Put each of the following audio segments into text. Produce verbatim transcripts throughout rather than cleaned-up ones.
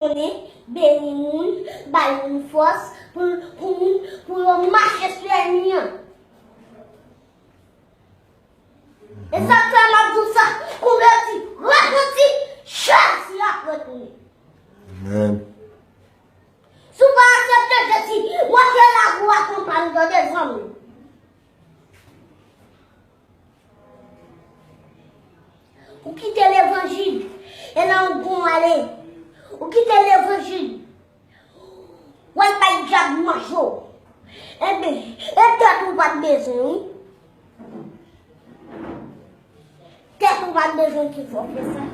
konnen, beni moun, bay moun fòs pou, pou moun, pou yo mache sou ènmi an. E sa k fè m ap di w sa, konvèti, repanti, Jezi ap retounen. Amèn. Si w pa aksepte Jezi, w ap fè lakou a konprann tande zanmi. Ou kite levanjil, e nan w gon ale. Ou kite levanjil, w al bay dyab manje w. Enben, e tèt ou pa t bezwen, wi. Tèt ou pa t bezwen ki fè w fè sa.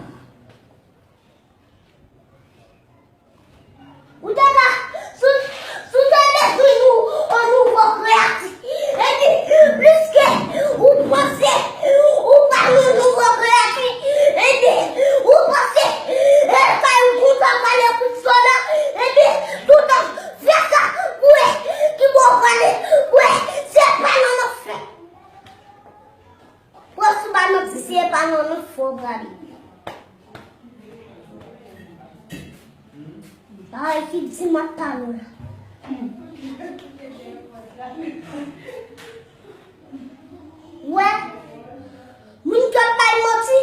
Ou te ka, si w, si w te bezwen yon, yon nouvo kreyati, epi, pliske ou panse ou pa yon nouvo kreyati, epi, ou panse, e, sa yon kontan pale pou sòl la, epi, toutan fè sa, ou wè, ki bò w prale, ou wè, se pa nan lanfè. Pwòf sou pa manti, se pa nan lanfè w prale. Bagay ki di m ap pale w la. Wè, moun k ap bay manti,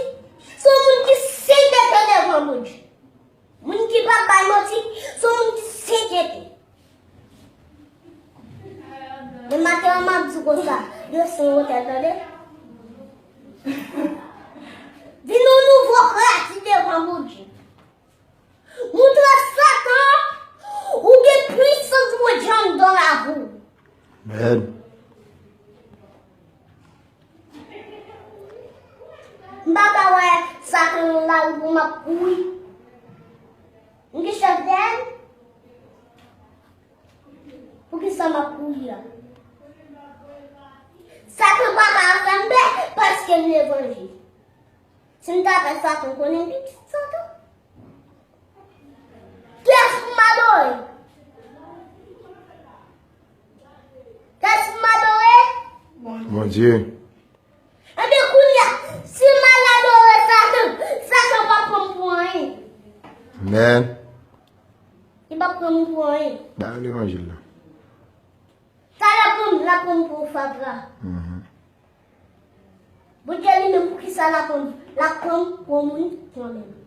se yon moun ki senkete devan Bondye. Moun ki pa bay manti, se yon moun ki senkete. Men maten an, m ap di konsa, dwe se yon otèl, tande? Vin yon nouvo kreyati devan Bondye. Montre Satan ou gen pwisans Bondye anndan lavi w. Amèn. M pa ka wè Satan nan lari pou m ap kouri. M gen chèf dèyè m. Poukisa m ap kouri a? Satan pa ka fè m pè paske m levanjil. Si m ta pè Satan, konnen pitit Satan. Kiyès pou m adore? Kiyès pou m adore? Bondye. Ebyen, kounye a, si m al adore Satan, Satan p ap pran m pou anyen. Amèn. Li p ap pran m pou anyen. Ba yo levanjil la. Sa l ap pran m, l ap pran m pou yon fatra. Mhm. Bondye li menm, poukisa l ap pran m? L ap pran m pou yon moun ki renmen m.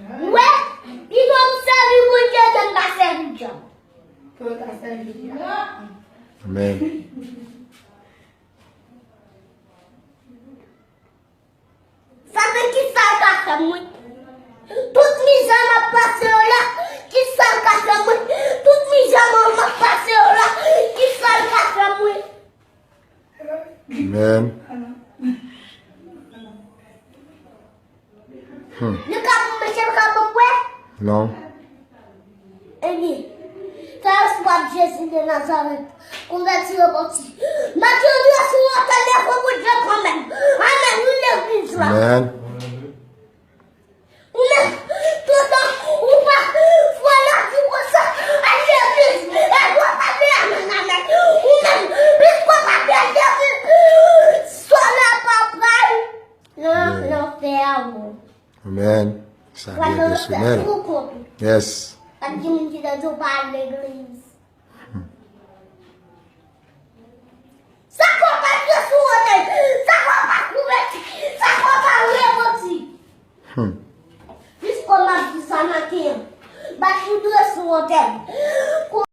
Ou wè, pito m sèvi Bondye ke m pa sèvi dyab. Ke w ta sèvi dyab. Amèn. Satan, kisa l ka fè mwen? Tout mizè m ap pase yo la, kisa l ka fè mwen? Tout mizè m ap pase yo la, kisa l ka fè mwen? Amèn. Hmm. Li ka pou manje, li ka pou bwè? Non. Ebyen, fè espwa ak Jezi de Nazarèt. Konvèti, repanti. Mete w dwe sou wotè, leve pou Dye kanmenm. Amèn. Wi, legliz la. Amèn. Ou menm, toutan ou pa fè lavi konsa, al legliz, e w ap pale amèn, amèn. Ou menm, piske w pa fè legliz, sòl la pa pral nan lanfè a, wi. Amèn. Sa byen pèsonèl. Yes. Pa t gen moun ki te di w pa al legliz. Sa k w pa dwe sou wotè, sa k w pa konvèti, sa k w pa repanti. Hmm. Piske m ap di sa maten an, bat ou dwe sou wotè.